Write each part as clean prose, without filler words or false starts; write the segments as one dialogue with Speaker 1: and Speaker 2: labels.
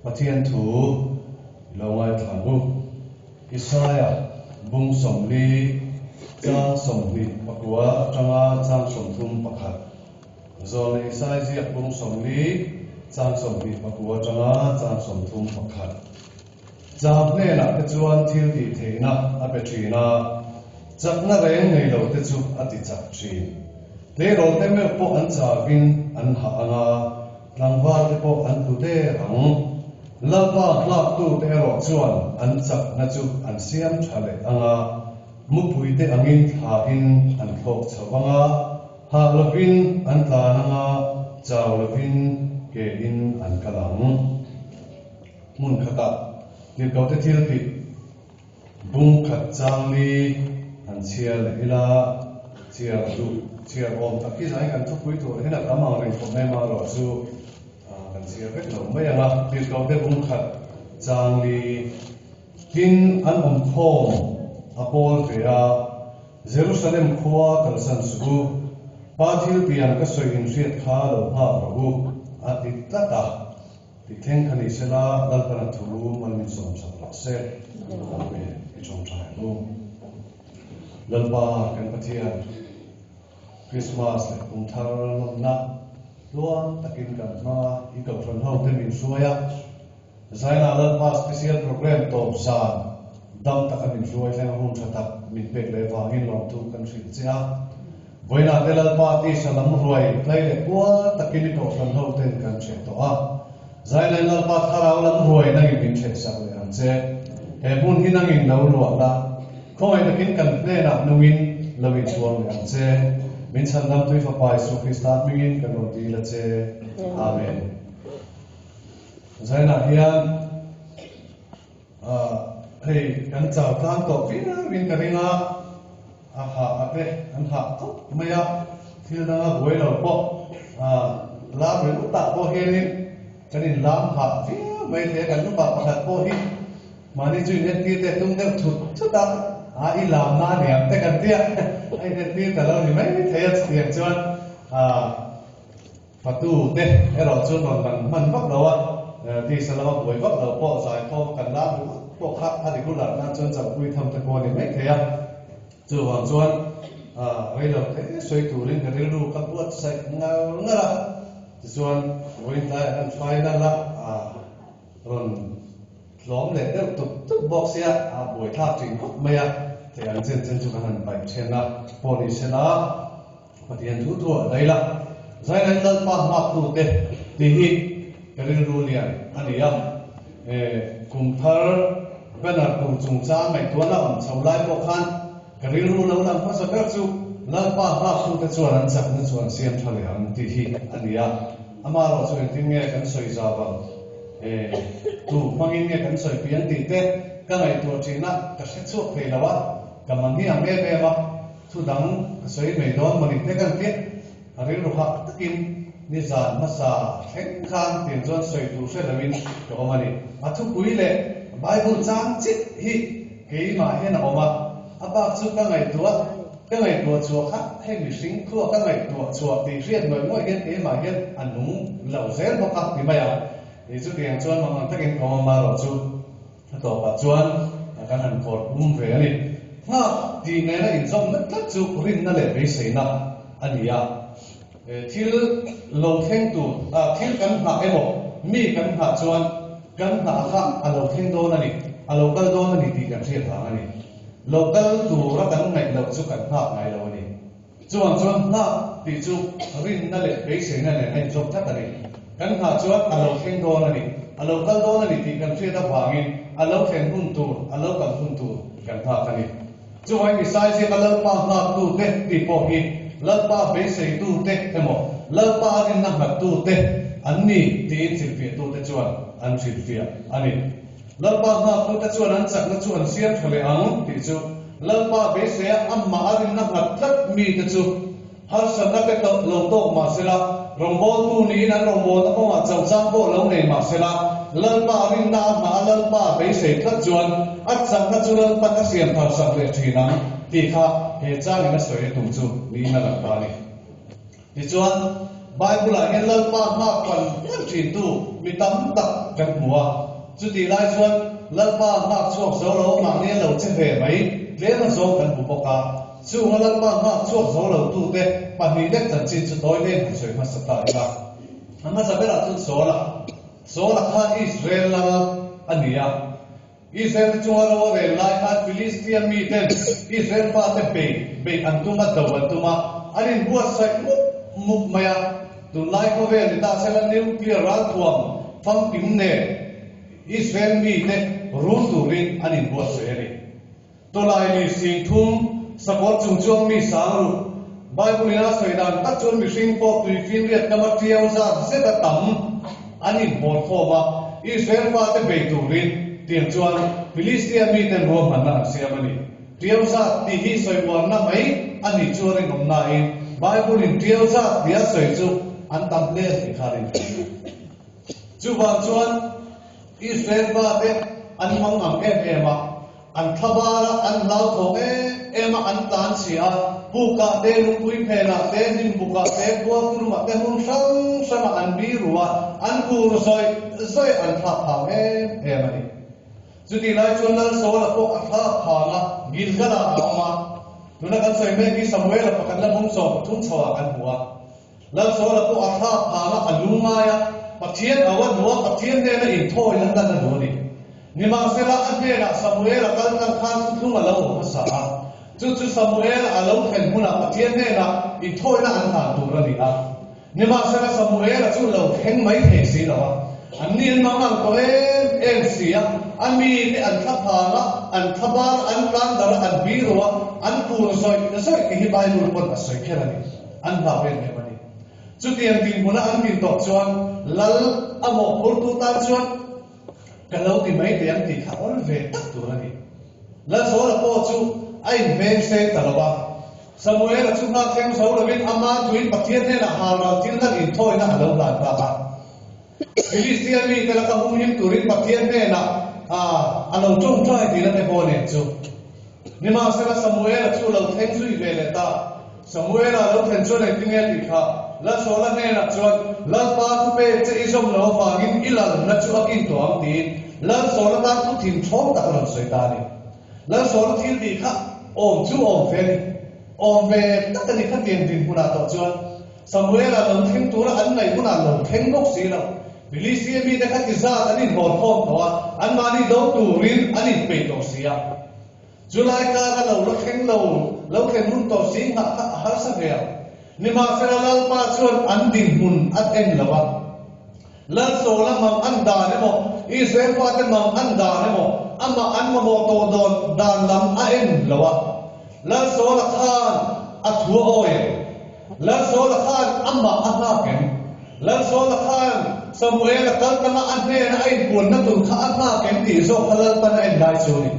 Speaker 1: Pathian thu i lo ngaithla ang u. Isaia bung 40 chang 29 atanga chang 31. Zawlnei Isai ziak bung 40 chang 29 atanga chang 31. Chau hnenah te chuan thil tih theihna a pe thin a, chakna reng nei lo te chu a ti chak thin. Tleirawl te meuh pawh an chauin an hah ang a, tlangval te pawh an tlu der ang. Lalpa hlaktu te erawh chuan an chakna chu an siam tha leh ang a, mupui te angin thlain an thlawk chho vang a, hah lovin an tlan ang a, chau lovin ke in an kal ang. Hmun khatah tirhkohte thil tih bung khat chang li han chhiar leh ila, chhiar duh chhiar awm tak hi zain kan thupui tur hian a tam ang reng khawp mai amaherawh chu kan chhiar vek lo mai ang a. Tirhkohte bung khat chang li tin an awm khawm a pawl ve a, Jerusalem khua kalsan suh u, Pa thil tiang ka sawi inhriat kha lo nghak rawh u, a ti tlat a. Tithleng kha ni sela, Lalpana thu mal min sawmsak rawh se. Amen. I tawngtai ang u. Lalpa kan Pathian, Krismas leh kum thar lawmna tluang takin kan hmang a, i kohhran ho te min hruai a, Zaina Lalpa special program tawp zan dam taka min hruai thleng a hun tha tak min pek leh vangin lawmthu kan hrilh che a. Vawiinah te Lalpa tisa lam ruai tlai leh kual takin i kohhran ho ten kan hreh tawh a. Zailain Lalpa thlarau lam ruai nangin min hrehsak leh ang che. He hmun hi nangin lo luah la, khawngaih takin kan hnenah nungin lo inchhuang leh ang che. Min chhandamtui Fapa Isua Krista hmingin kan rawn dil a che. Amen. Zainah hian Hei kan chau tlang tawh viau in ka ring a, a hah a te an hah khawp mai a, thil danga buai lo pawh lam ringawt ah pawh hianin kan in lam hah viau mai thei a, kan upa pakhat pawh hi mahni chu in entir te a tum deuh thut thut a, a i lam na aniang te kan tia a in entir ta lo ni mai thei a chutiang chuan Fatu te erawh chu rawn lang hman vak lo a, tisa lama buai vak lo pawh zaikhawm a kan lam ringawt pawh kha a regular nan chuan chauhpui tham te pawh a ni mai thei a. Chuvang chuan reilo te sawi turin ka rilru ka buatsaih ngar ngar a, tichuan vawiin tlaiah kan final a rawn tlawm leh deuh tup tup bawk sia, a buaithlak thin khawp mai a, thei ang chen chen chu kan han paih then a, pawh ni sela. Pathian thu thu a daih la, Zainain Lalpa nghaktute tih hi ka rilru lian a ni a. Kum thar banner tur chungchang ngaihtuahna awm chho lai pawh khan ka rilru lo lang hmasa ber chu Lalpa nghaktute chuan an chakna chu an siam tha leh ang tih hi a ni a. Amaherawh chu engtin nge kan sawi zau ang? Tu hmangin nge kan sawi piang tih te ka ngaihtuah thin a, ka hre chhuak thei lo a, ka mahni ang em em a. Thu dang ka sawi mai dawn mawni te kan tia, a rilru hah takin nizan hmasa thleng khan tiang chuan sawi tur hre loin ka awm a ni. A thupui leh Bible chang chiah hi keimah hian a awm a, a bak chu ka ngaihtuah ka ngaihtuah chhuah kha hei mihring thua ka ngaihtuah chhuah tih hriat ngawih ngawih hian keimah hian a nung lo zel bawk a ti mai ang. Chutiang chuan mangang takin ka awm a, marawh chu. A tawpah chuan kan han kawr pum ve a ni. Nghak tih nena inzawmna tlat chu rinna leh beiseina a ni a. Thil lo thleng tur, thil kan nghah emaw mi kan nghah chuan kan nghah kha a lo thleng dawn a ni, a lo kal dawn a ni tih kan hriat vang a ni. Lo kal tura kan ngaih loh chu kan nghak ngai lo a ni. Chuvang chuan nghak tih chu rinna leh beiseina nen a inzawm tlat a ni. Kan nghah chuan a lo thleng dawn a ni, a lo kal dawn a ni tih kan hriat avangin a lo thlen hun tur, a lo kal hun tur kan nghak a ni. Chuvangin Isai ziaka Lalpa nghaktute tih pawh hi Lalpa beiseitute emaw Lalpa a rinna nghattute an ni tiin hrilhfiahtute chuan an hrilhfiah a ni. Lalpa nghaktute chuan an chakna chu an siam tha leh ang tih chu Lalpa beiseia amah a rinna nghat tlat mite chu harsatna te lo tawk mah sela, rawngbawltu niin an rawngbawlna kawngah chauchang pawh lo nei mah sela, Lalpa a rinna a hmah a Lalpa a beisei tlat chuan a chakna chu Lalpan a siam thar sak leh thin ang tih kha he changin a sawi a tum chu niin a lang ta a ni. Tichuan, Bible-ah hian Lalpa nghak pan pan thintu mi tam tak kan hmu a. Chutih lai chuan Lalpa nghak chhuak zo lo mahni a lo che ve mai tlem a zawng kan hmu bawk a. Chunga Lalpa nghak chhuak zo lo tute pahnih lek chanchin chu tawi leng han sawi hmasa ta ila. A hmasa berah chuan Saul-a. Saul-a kha Israel lal a ni a. Israel te chunga ro a rel lai khan Filistia miten Israel fate bei beih an tum a, do an tum a, an inbuatsaih mup mup mai a. Tunlai khawvel ni ta sela nuclear ralthuam famkim nen Israel mite run turin an inbuatsaih a ni. Tawlai ni singthum sakawr chung chuang mi sang ruh. Bible in a sawi dan tak chuan mihring pawh tui finriat lama tiau zat zet a tam an inhawn khawm a, Israel fate bei turin tiang chuan Philistia miten ruahmanna an siam a ni. Tiau zat tih hi sawi uarna mai a nih chu a rinawm nain Bible in tiau zat tia sawi chu an tam hle tih kha a rinawm. Chuvang chuan Israel fate an mang ang em em a, an thlabar a, an hlauthawng em em a, an tlan chhia a, pukah te, lungpui phenah te, hnimbukah te, khualkurumah te hmun hrang hrangah an bi ru a, an kur zawih zawih an thlak phang em em a ni. Chutih lai chuan Lal Saula pawh a thlak phang a, Gilgal-ah a awm a. Tuna kan sawi mek hi Samuela pakhat la bung 13 chhoah kan hmu a. Lalsawla pawh a thlak phang a, a lung ngai a, Pathian au a duh a, Pathian hnena inthawi an dan a duh a ni. Nimahsela, a hnenah Samuela kal tlang khan thuthlung a lo awm hmasa a. Chu chu Samuela a lo thlen hunah Pathian hnenah inthawina an hlan tur a ni a. Nimahsela, Samuela chu lo thleng mai thei si lo a. Anni an mang ang tawh em em si a, a mite an thla phang a, an thla bar a, an tlan darh a, an biru a, an kur zawih zawih tih hi Bible pawn a sawi kher a ni. An hlau em em a ni. Chutiang dinhmuna an din tawh chuan Lal a mawhphurtu tan chuan ka lo ti mai teh ang tih kha awl ve tak tur a ni. Lalsawla pawh chu a inveng seng ta lo va. Samuela chu nghak thleng zo lovin ama tuin Pathian hnenah halral thil hlan inthawina a lo hlan ta a. Filistia mite laka humhim turin Pathian hnenah a lo tawngtai tihna te pawh nen chu. Nimahsela Samuela chu lo thleng zui ve leh ta. Samuela lo thlen chuan engtin nge tih kha Lalsawla hnenah chuan, Lalpa thu pek che i zawm lo avangin i lalna chu a kin tawh ang tiin Lalsawla tan thu thin ṭhawng tak a rawn sawi ta a ni. Lalsawla thil tih kha awm chu awm ve a ni. Awm ve tak a ni khatiang dinhmunah tawh chuan. Samuela lo thleng tura an ngaih hunah lo thleng bawk si lo. Filistia mite kha ti zat an inhawn khawm tawh a, anmahni do turin an inpeih tawh si a. Chulai kara lo la thleng lo, lo thlen hun tawh si nghah kha a harsa ve ang. Nimahsela Lalpa chuan an dinhmun a en lo a. Lal Saula mang an dan emaw, Israel fate mang an dan emaw, amah an mamawh tawh dawn dan lam a en lo a. Lal Saula khan a thu a awi em? Lal Saula khan amah a nghak em? Lal Saula khan Samuela kal tanga a hnena a inpuanna tur kha a nghak em tih zawk kha Lalpan a en lai chu a ni.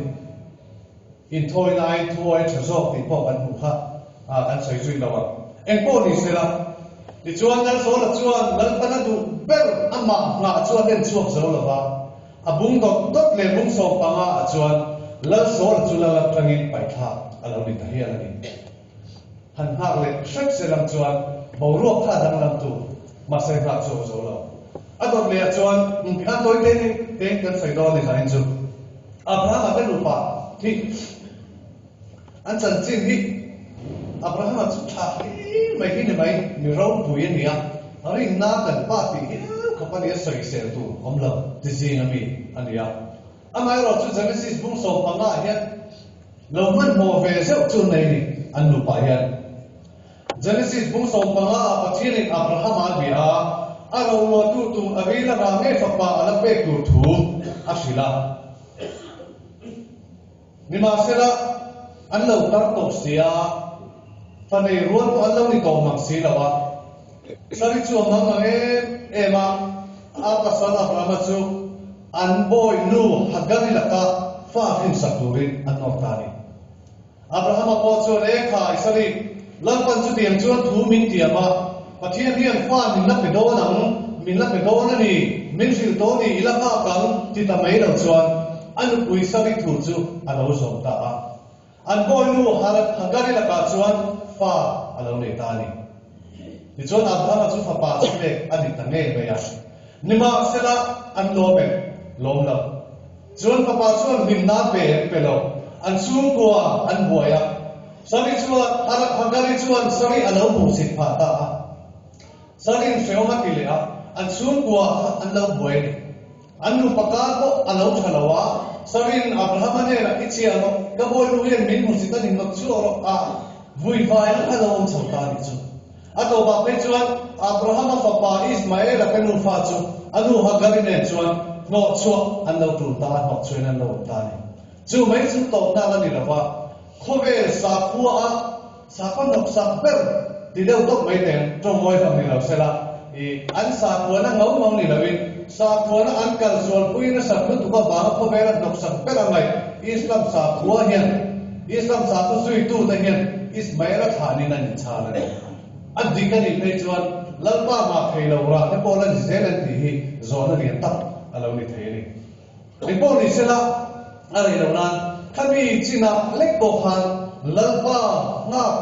Speaker 1: Inthawi laiin thuai tha zawk tih pawh kan hmuh kha kan sawi zui lo ang. Engpawh ni sela, tichuan Lal Saula chuan Lalpan a duh ber amah nghah chu a hlen chhuak zo lo va, a bung dawt dawt leh bung 15 ah chuan Lal Saula chu lal atangin paihthlak a lo ni ta hial a ni. Han nghak leh hrep se lam chuan boruak kha a danglam tur, mahse nghak chhuak zo lo. A dawt leh ah chuan a tawi te tein kan sawi dawn a ni zanin chu. Abrahama te nupa hi an chanchin hi Abrahama chu tha hle mai hi ni mai, mi ropui a ni a, rinna kan pa tih hial khawp a ni a, sawisel tur awm lo ti zing a mi a ni a. Amaherawh chu Genesis bung 15 ah hian lo hmanhmawh ve zeuh chu nei ni an nupa hian. Genesis bung 15 ah Pathianin Abrahama a bia a, a roluahtu tur a ril a rah ngei fapa a la pek tur thu a hrilh a. Nimahsela, an lo tar tawh si a, fa nei rual pawh an lo ni tawh mang si lo a. Sari chu a mang ang em em a, a pasal Abrahama chu an bawi nu Hagari laka fa hrinsak turin an nawr ta a ni. Abrahama pawh chuan, E khai, Sari, Lalpan chutiang chuan thu min tiam a, Pathian hian fa min la pe dawn ang, min la pe dawn a ni, min hrilh tawh ni, i la nghak ang, ti ta mai lo chuan a nupui Sari thu chu a lo zawm ta a. An bawinu Hagari lakah chuan fa a lo nei ta a ni. Tichuan Abrahama chu fapa chu pek a ni ta ngei mai a. Nimahsela an lawm em? Lawm lo. Chuan fapa chuan hlimna pe an pe lo. An chhungkua an buai a. Sari chuan Hagari chuan Sari a lo hmuhsit phah ta a. Sari'n hrehawm a ti leh a, an chhungkua kha an lo buai a ni. An nupa kar pawh a lo tha lo a, Sari'n Abrahama hnenah i chhiah rawh, ka bawinu hian min hmusit a ni hnawt chhuak rawh a vui vaina kha lo awm chho ta a nih chu. A tawpah phei chuan Abrahama fapa Ismaela te nufa chu a nu Hagari nen chuan hnawhchhuah an lo tul ta a, hnawhchhuahin an lo awm ta a ni. Chu mai chu tawpna la ni lo va, khawvel sakhua a sakhaw hnawksak ber ti deuh tawp mai teng tawngmawi hlawm ni lo sela, i an sakhuana ngau ngau ni loin sakhuana an kal sualpui nasat lutuk avanga khawvela hnawksak ber a ngaih Islam sakhua hian Islam sakhaw zuitute hian Ismaela thlanin an inchhal a ni. A dik a nih phei chuan Lalpa mah thei lo rah te pawh la ni zel an tih hi zawhna lian tak a lo ni thei a ni. Engpawh ni sela, a rei lo nan khami chinah lek pawh khan Lalpa nghak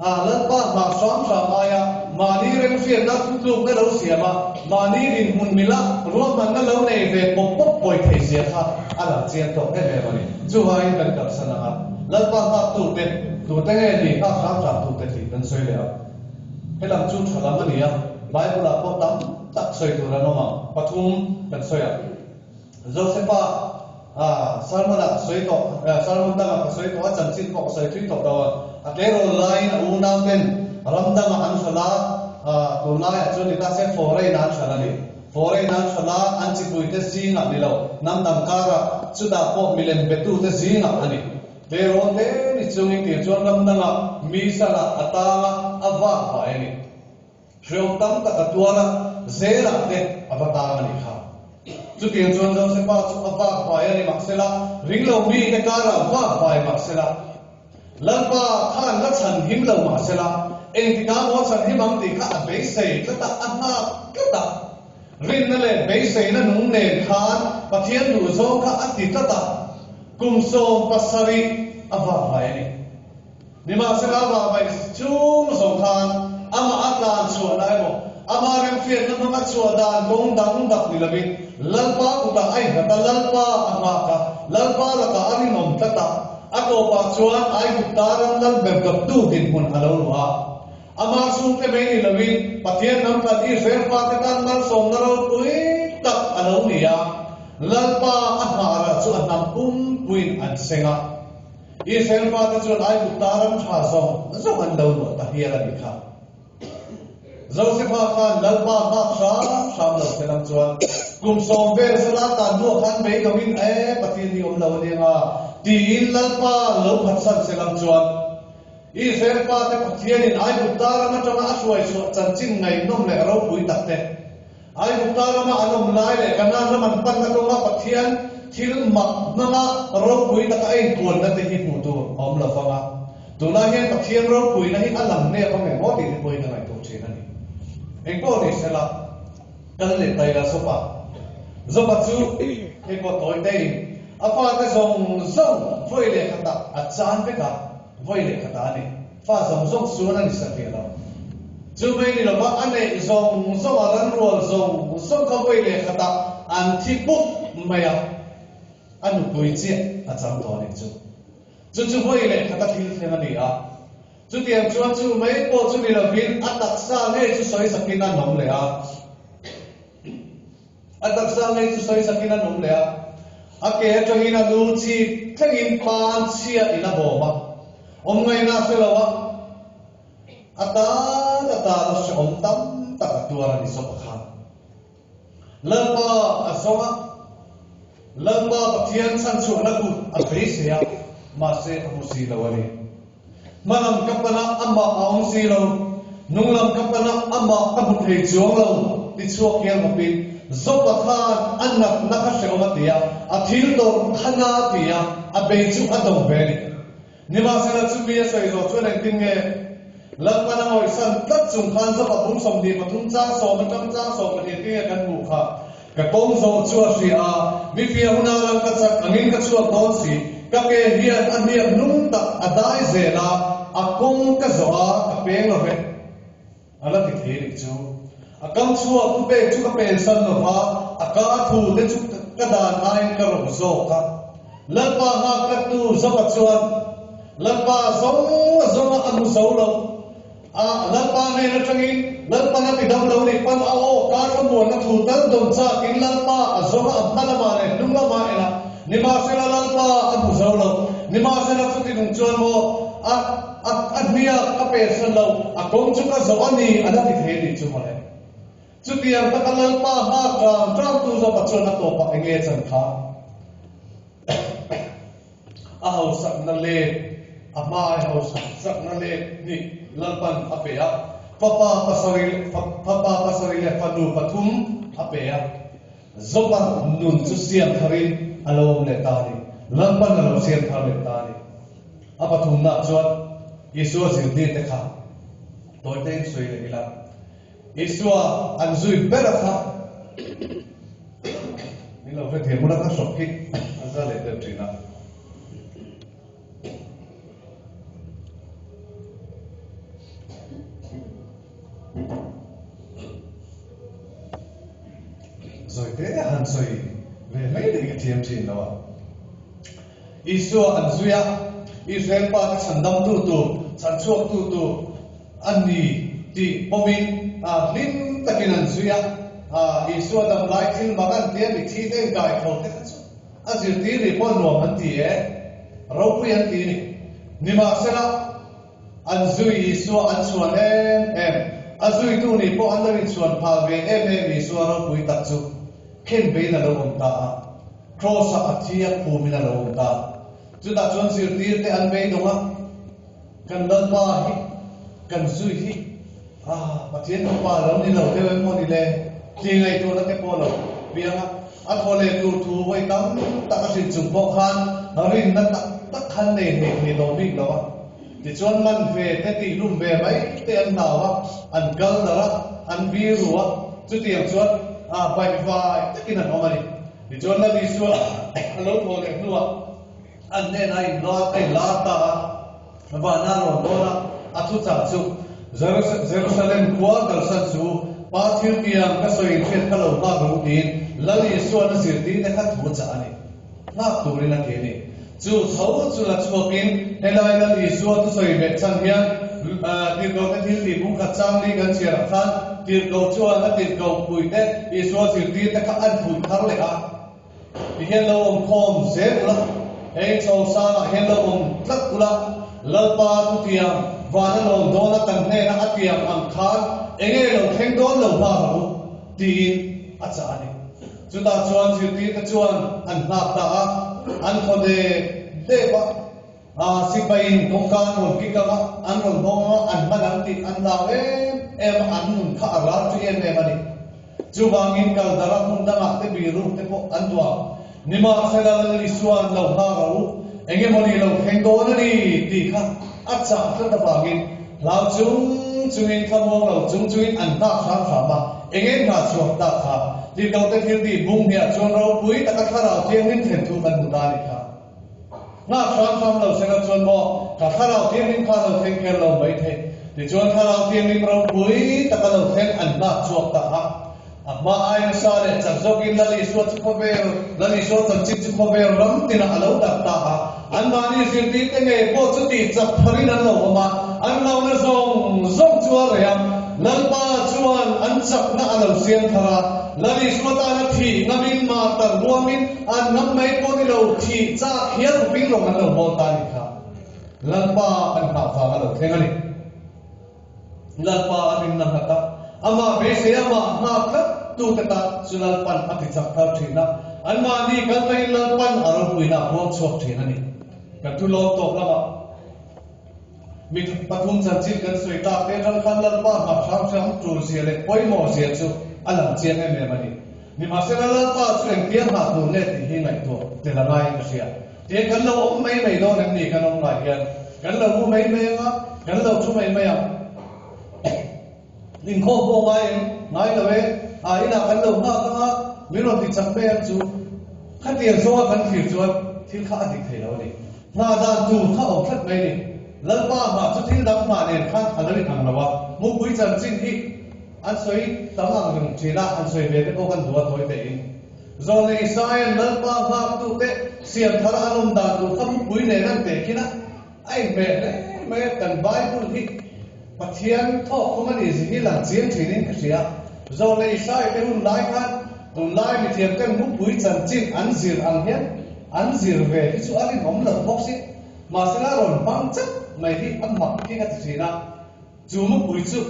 Speaker 1: a, Lalpa nghah hram hram aia mahni remhriatna thutlukna lo siam a, mahni dinhmun mila ruahmanna lo nei ve pawp pawp pawi thei zia kha a lang chiang tawk em em a ni. Chuvangin kan kalsan ang a, Lalpa nghak tute, tute nge ni nghak hram hram tute tih kan sawi leh ang. Helam chu tha lam a ni a, Bible-ah pawh tam tak sawi tur an awm ang, pathum kan sawi ang. Josefa sermon-ah ka sawi tawh, sermon dangah ka sawi tawh a, chanchin pawh ka sawi thui tawh lo a. A tleirawl laiin a unauten ram dangah an hralh a, tunlaiah chuan ni ta se foreign-ah an hralh a ni. Foreign-ah an hralh a, an chipuite zingah ni lo, hnam dang karah, chutah pawh milem betute zingah a ni. Tleirawl te ni chungin tih chuan ram dangah mi salah a tang a, a vak vai a ni. Hreawm tam tak a tuar a, zelah te a va tang a nih kha. Chutiang chuan Josefa chu a vak vai a ni mahsela, ringlo mite karah vak vai mahsela, Lalpa khan la chhan him lo mahsela, engtikah maw chhan him ang tih kha a beisei tlat a, a nghak tlat a. Rinna leh beiseina nung nen khan Pathian duhzawng kha a ti tlat a, kum 70 a vak vai a ni. Nimahsela vahvaih chung zawng khan amah a tlan chhuahna emaw, ama remhriatna hmanga chhuah dan kawng dang dak ni lovin Lalpa kutah a innghat a, Lalpa a nghak a, Lalpa lakah a rinawm tlat a, a tawpah chuan Aigupta ram lal ber dawptu dinhmun a lo luah a. Ama chhungte mai ni lovin Pathian hnam khat Israel fate tan malsawmna ropui tak a lo ni a, Lalpa a nghahra chu a hnam pumpuiin an seng a. Israel fate chuan Aigupta ram tha zawng zawng an lo luah ta hial a nih kha. Josefa khan Lalpa nghak hram hram lo se lam chuan kum sawm vel sala tan hnuah khan beidawngin e Pathian hi awm lo a nia nga tiin Lalpa lo phatsan se lam chuan Israel fate Pathianin Aigupta ram atanga a hruai chhuah chanchin ngaihnawm leh ropui tak te Aigupta rama an awm lai leh Kanaan ram an panna kawnga Pathian thil mak hmanga ropui taka a inpuanna te hi hmuh tur a awm lo vang a. Tunah hian Pathian ropuina hi a lang nep ang emaw tih te pawhin a ngaihtuah thin a ni. Engpawh ni sela, kal leh ta ila Jopa. Jopa chu hei pawh tawi tein a fate zawng zawng vawi leh khatah a chan vek a, vawi leh khatah a ni. Fa zawng zawng suan a ni satliah lo. Chu mai ni lova a neih zawng zawng a ran rual zawng zawng kha vawi leh khatah an thi pup mai a, a nupui chiah a chang tawh a nih chu. Chu chu vawi leh khata thil thleng a ni a. Chutiang chuan chu mai pawh chu ni lovin a taksa ngei chu sawi sakin a nawm leh a. A taksa ngei chu sawi sakin a nawm leh a, a ke atangin a lu chhip thlengin pan chhia in a bawm a, awm ngaihna a hre lo a, a tan a tan a hrehawm tam tak a tuar a ni zawk a khan. Lalpa a zawng a, Lalpa Pathian chhanchhuahna kut a beisei a, mahse a hmu si lo a ni. Hmalam ka pan a, amah a awm si lo. Hnunglam ka pan a, amah ka hmu thei chuang lo, ti chhuak hial bawkin Job-a khan a natna kha hrehawm a ti a, a thil tawrh kha na a ti a, a bei chu a dawng ve a ni. Nimahsela chumi a sawi zawh chuan engtin nge Lalpan a ngawihsan tlat chung khan Job-a bung 23 chang sawm atang chang 12 tinge kan hmuh kha? Ka kawng zawh chu a hria a, mi fia huna ram ka chak angin ka chhuak dawn si. Ka ke hian a hniak nung tak a dai zel a, a kawng ka zawh a, ka peng lo ve. A la ti thei nih chu. A kam chhuak thu pek chu ka pensan lo va, a ka thu te chu ka dan aiin ka rawh zawk a. Lalpa nghak tlattu Joba chuan, Lalpa zawng a zawnga a hmu zo lo. A, Lalpa hnen atangin Lalpan a ti dam lo nih pan a aw kar ka muanna thu tal dawn chakin Lalpa a zawnga a hma lamah leh hnung lamah en a, nimahsela Lalpa a hmu zo lo. Nimahsela chuti nung chuan maw a A a hniak ka pe hran lo, a kawng chu ka zawh a ni, a la ti thei a nih chu mawle. Chutiang taka Lalpa hma tang tangtu zawkah chuan a tawpah eng nge chan kha? A hausakna let, a hmai hausakna let hnih Lalpan a pe a, fapa pasarih, fapa pasarih leh fanu pathum a pe a. Joba nun chu siam tharin a lo awm leh ta a ni. Lalpan a lo siam thar leh ta a ni. A pathumnaah chuan Isua zirtirte kha tawitein sawi leh ila. Isua an zui ber a kha min lo hrethiam bula ka hrawk hi a za leh deuh thin a. Zawi te han sawi ve mai mai ka thiam thin lo a. Isua an zui a, Israel pa te chhandamtu tur, chhanchhuaktu tur a ni tih pawmin hlim takin an zui a. Isua damlai thil mak an tia mitthi te inkai tho te kha chu a zirtir ri pawh nuam an ti e, ropui an ti a ni. Nimahsela, An zui Isua an chhuan em em. A zuitu nih pawh an lo inchhuan phah ve em em Isua ropui tak chu khen vein a lo awm ta a. Kraws-ah a thi a khumin a lo awm ta. Chutah chuan zirtirte an beidawng a, Kan Lalpa hi kan zui hi ah Pathian Fapa lo ni lo deuh em maw ni le? Tih ngaihtuahna te pawh a lo piang a. A thaw leh tur thu vawi tam tak a hrilh chung pawh khan rinna tak tak khan nei hlei thei tawh bik lo a. Tichuan man ve te tih lum ve mai te an hlau a, an kal darh a, an bir ru a, chutiang chuan baih vai takin an awm a ni. Tichuan Lal Isua a lo thaw leh hnuah an hnenah a inlar a inlar ta a, vana a rawn dawn a, a thuchah chu, Jerusalem khua kalsan chu Pa thil tiang ka sawi inhriat kha lo nghak ru tiin Lal Isua'n a zirtirte kha thu a chah a ni. Nghak turin a ti a ni. Chu tho chu la chhuakin helai Lal Isua thusawi leh chhan hian tirhkohte thil tih bungkhat chang li kan chhiarah khan tirhkoh chuan a tirhkoh puite Isua zirtirte kha an phuih thar leh a. Tihian lo awm khawm zel ula, hei chawngsangah hian lo awm tlat ula, Lalpa thutiang vana lawm dawna kan hnena a tiang ang khan enge lo thleng dawn lo nghak ang u tiin a chah a ni. Chutah chuan zirtirte chuan an nghak ta a, an thaw dep dep a, sipaiin kawngka an rawn kik ang a, an rawn hawng ang a, an hman ang tih an hlau em em a, an nun kha a ral chu em em a ni. Chuvangin kal dara hmun dangah te biruk te pawh an duah. Nimahsela Lal Isua'n lo nghak a u, engemawni lo thleng dawn a ni tih kha a chah tlat avangin hlau chung chungin thlamuang lo chung chungin an nghak hram hram a, enge hna chhuak tak kha Tirhkohte thil tih bung hniah chuan ropui taka thlarau thianghlim thlen thu kan hmu ta a nih kha. Nghak hram hram lo sela chuan maw ka thlarau thianghlim kha lo thleng kher lo mai thei. Tichuan thlarau thianghlim ropui taka lo thleng an nghak chhuak ta a. A hma ai nasa leh chak zawkin Lal Isua chu khawvel, Lal Isua chanchin chu khawvel ram tinah a lo darh ta a. Anmahni zirtirte ngei pawh chu tih chak tharin an lo awm a, an hlauhna zawng zawng chu a reh a. Lalpa chuan an chakna a lo siam thar a, Lal Isua tana thih ngamin martar huamin an ngam mai pawh ni lo, thih chak hial khawpin rawng an lo bawl ta a nih kha. Lalpa an nghah vang a lo thleng a ni. Lalpa a rinna nghat a, amah beisei amah nghak tlat tute tan chu Lalpan a ti chak thar thin a, anmahni kal tlain Lalpan a ropuina a huang chhuak thin a ni. Kan thu lawm tawp lamah mi pathum chanchin kan sawi tak te atang khan Lalpa nghah hram hram tur zia leh pawimawh zia chu a lang chiang em em a ni. Nimahsela Lalpa chu engtia nghah tur nge tih hi ngaihtuah tel a ngaiin ka hria. Tiang kan lo awm mai mai dawn em ni kan awm lai hian kan lo mu mai mai ang a, kan lo thu mai mai ang. Inkhawm pawh ngai em? Ngai lo e. A inah kan lo nghak ang a, min rawn ti chak mai ang chu. Khatiang zawnga kan thlir chuan thil kha a dik thei lo a ni. Nghah dan tur kha awm tlat mai a ni. Lalpa hmah chu thil dang hmah nen khan a lo inang lo a, mupui chanchin hi an sawi tam ang reng thin a, han sawi ve te pawh kan duh a tawi teh in. Zawlnei Isaia'n Lalpa nghaktu te siam thar a an awm dan tur kha mupui nen an tehkhin a, a inhmeh hle mai a, kan Bible hi Pathian thawk khum a nih zin hi lang chiang thin in ka hria. Zawlnei Isaia te hun lai khan tunlai mithiam ten mupui chanchin an zir ang hian an zir ve hi chu a rinawm lo bawk si. Mahsela rawn hmang chat mai hi a mak hi ka ti thin a, chu mupui chu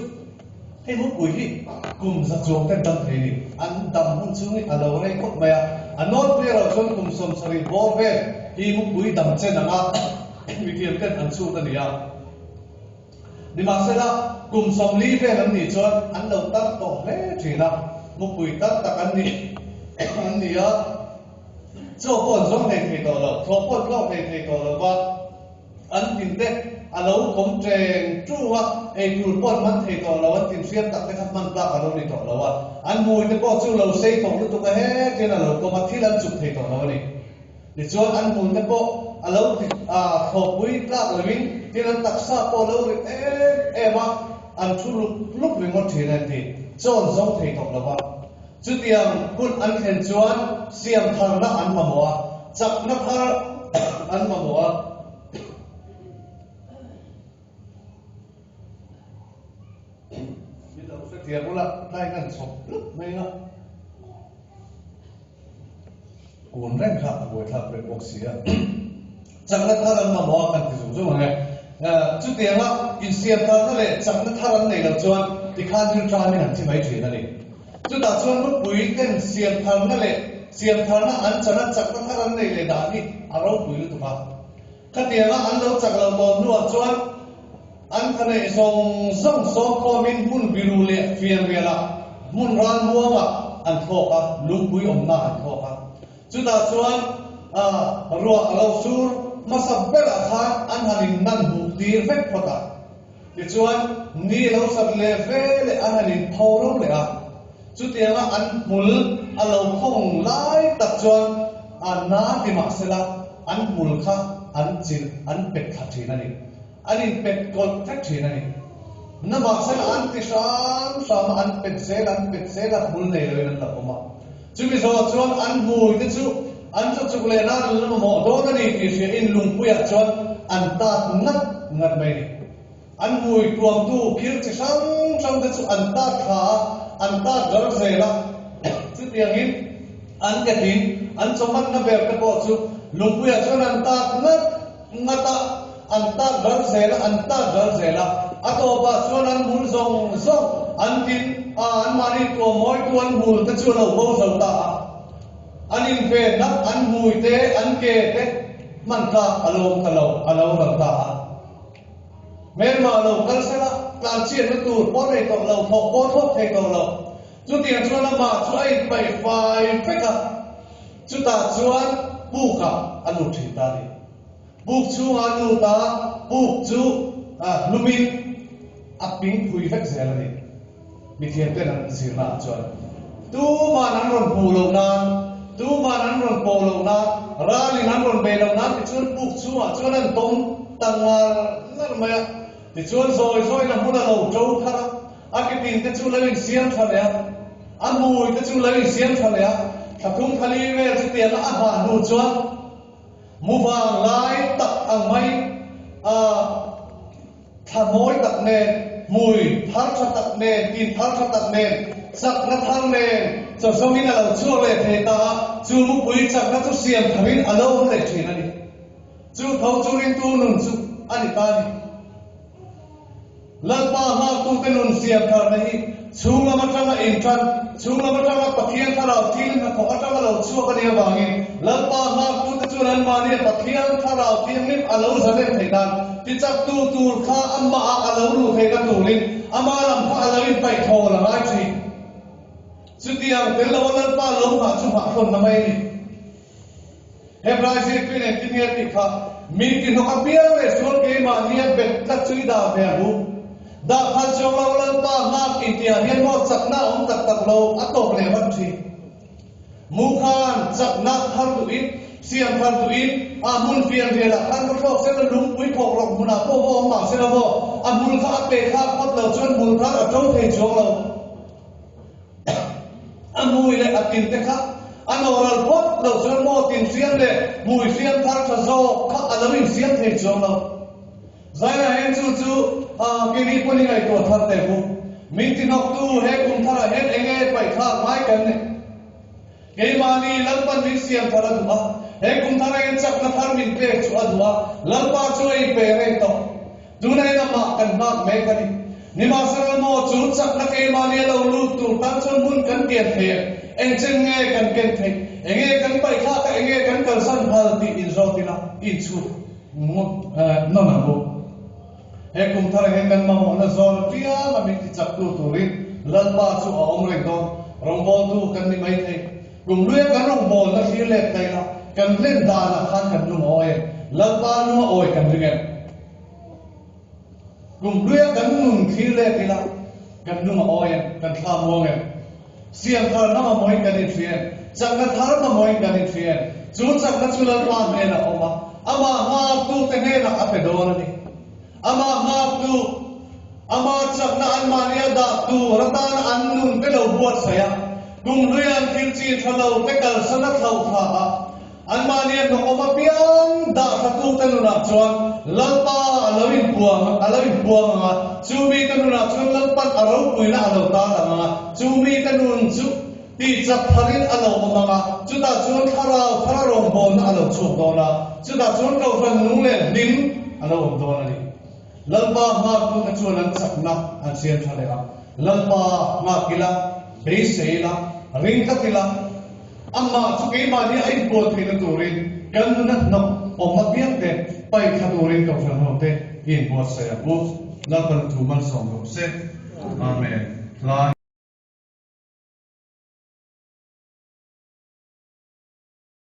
Speaker 1: hei mupui hi kum za chuang ten dam thei ni, an dam hun chhung hi a lo rei khawp mai a, a nawlpui erawh chuan kum 70 bawr vel hi mupui dam chen anga mithiam ten an chhut a ni a. Nimahsela kum 40 vel an nih chuan an lo tar tawh hle thin a, mupui tar tak an ni an ni a. Chaw pawh an zawng hlei thei tawh lo, thlawh pawh an thlawk hlei thei tawh lo va, an tin te a lo kawm ṭeng ṭung a, ei tur pawh an man thei tawh lo, an tin hriat tak te kha hman tlak a lo ni tawh lo a, an hmui te pawh chu lo sei tawh lutuk a hetin a lo kawm a, thil an chuk thei tawh lo a ni. Tichuan an hmul te pawh a lo ti a, thlawhpui tlak lovin tin an taksa pawh a lo rit em em a, an thu lup lup ringawt ṭhin a inti, chaw an zawng thei tawh lo va. Chutiang hun an thlen chuan siam tharna an mamawh a, chakna thar an mamawh a. Min lo hrethiam ula, tlai kan chhawp lup mai a. Kun reng kha a buaithlak reng bawk si a. Chakna thar an mamawh a kan ti zung zung ang e. Chutianga insiam tharna leh chakna thar an nei loh chuan tikhan thil ṭamin an thi mai ṭhin a ni. Chutah chuan nupui ten siam tharna leh siam tharna an chana chakna thar an nei leh dan hi a ropui lutuk a. Khatianga an lo chak lo tawh hnuah chuan an tha neih zawng zawng sawmkhawmin hmun biru leh fianrialah hmun ralmuangah an thlawk a, lungpui awmna an thlawk a. Chutah chuan ruah a lo sur hmasa berah khan an han in nan huh tir vek phawt a. Tichuan ni a lo sat leh ve leh an han in pho ro leh a. Chutianga an hmul a lo khawng lai tak chuan a na ti mah sela an hmul kha an chilh an pet thla thin a ni. An in pet kawlh vek thin a ni. Na mah sela an ti hram hram a, an pet zel an pet zel a, hmul nei loin an la awm a. Chumi zawh chuan an hmui te chu an chaw chuk leh nan an la mamawh dawn a ni tih hria in lungpuiah chuan an tat ngat ngat mai a ni. An hmui tuamtu phir chi hrang hrang te chu an tat thla a, an tat ral zel a. Chutiangin an ketin an chawhmanna ber te pawh chu lungpuiah chuan an tat ngat ngat a, an tat ral zel a, an tat ral zel a. A tawpah chuan an hmul zawng zawng an tin a, anmahni tuammawitu an hmul te chu a lo bo zo ta a. An invenna an hmui te, an ke te hman tlak a lo awm ta lo, a lo ral ta a. Hmelma lo kal sela, tlanchhiatna tur pawh nei tawh lo, thawh pawh thawk thei tawh lo. Chutiang chuan amah chu a inpaih fai vek a, chutah chuan pukah a lut thin ta a ni. Puk chhungah a lut a, puk chu hlumin a ping phui vek zel a ni. Mithiam ten an zirna ah chuan tuman an rawn hmuh loh nan, tuman an rawn pawh loh nan, ralin an rawn bei loh nan tichuan puk chhungah chuan an tawm ta ngar ngar mai a. Tichuan zawi zawiin a hmun a lo ṭo thar a, a ketin te chu lo insiam ṭha leh a, a hmui te chu lo insiam ṭha leh a, thla thum thla li vel chutianga a nghah hnu chuan mu vang lai tak ang mai a thla mawi tak nen, hmui thar ṭha tak nen, tin thar ṭha tak nen, chakna thar nen chawzawmin a lo chhuak leh thei ta a, chu mupui chakna chu siam tharin a lo awm leh ṭhin a ni. Chu tho chu ringtu nun chu a ni ta a ni. Lalpa nghaktute nun siam tharna hi chhung lam atanga intan, chhung lam atanga Pathian Thlarau thil hnathawk atanga lo chhuak a nih avangin Lalpa nghaktute chuan anmahnia Pathian Thlarau thianghlim a lo zalen theih nan tichaktu tur kha amahah a lo luh theihna turin ama lam kha a lo inpaih thawl a ngai thin. Chutiang tel loa Lalpa lo nghah chu nghahhrawnna mai a ni. Hebrai zirtir engtin nge tih kha mi tihnawk apiang leh sual keimahnia bet tlat chu i dah ve ang u. Dah phal chuang lo Lalpa nghak intiah hian maw chakna a awm tak tak lo a tawp leh vat thin. Mu khan chakna thar duhin Siam thar duhin a hmun fianrialah khan va thlawk sela, lungpui thawk rawk hmunah pawh va awm mah sela maw, a hmul kha a pe thlak phawt lo chuan hmul thar a to thei chuang lo. A hmui leh a tin te kha a nawral phawt lo chuan maw tin hriam leh hmui hriam thar tha zawk kha a lo insiam thei chuang lo. Zaina hian chu chu keini pawn i ngaihtuah thar teh u. Min tihnawktu he kum tharah hian eng nge paihthlak ngai kan ni? Keimahni Lalpan min siam thar a duh a, he kum thar aiin chakna thar min pek chu a duh a, Lalpa chu a inpe reng tawh. Tuna in amah kan nghak mek a ni. Nimahsela maw chu chakna keimahni a lo lut tur tan chuan hmun kan ken thei em? Engchen nge kan ken theih? Enge kan paihthlak a, enge kan kalsan phal tih inzawt ila inchhut nawn ang u. He kum thar hian kan mamawhna zawn apiang a min tichaktu turin Lalpa chu a awm reng dawn. Rawngbawltu kan ni mai thei. Kum luia kan rawngbawlna thlir let ta ila, kan hlen danah khan kan lung a awi em? Lalpa lung a awi kan ring em? Kum luia kan nun thlir let ila, kan lung a awi em? Kan thla muang em? Siam thar na mamawhin kan inhria em? Chakna thar mamawhin kan inhria em? Chu chakna chu Lalpa hnenah a awm a, amah nghaktute hnenah a pe dawn a ni. Amah nghaktu, ama chakna anmahni a dah tur atana an nun te lo buatsaih a, kumhlui an thil chin tha lo te kalsan a thlauh thla a, Anmahni a hnawk awm apiang dah thlatute nunah chuan Lalpa a lo inpuang a lo inpuang ang a, chu mite nunah chuan Lalpan a ropuina a lo tan ang a, chu mite nun chu tihchak tharin a lo awm ang a, chutah chuan thlarau thar a rawngbawlna a lo chhuak dawn a, chutah chuan kohhran nung leh hlim a lo awm dawn a ni. Lalpa nghaktute chuan an chakna an siam tha leh a, Lalpa nghak ila, beisei ila, ring tlat ila, Amah chu keimahni a inbual theihna turin kan nuna hnawk awm apiangte paihthla turin Kohhran hote i inbuatsaih ang u. Lalpan thu malsawm rawh se. Amen. Hla.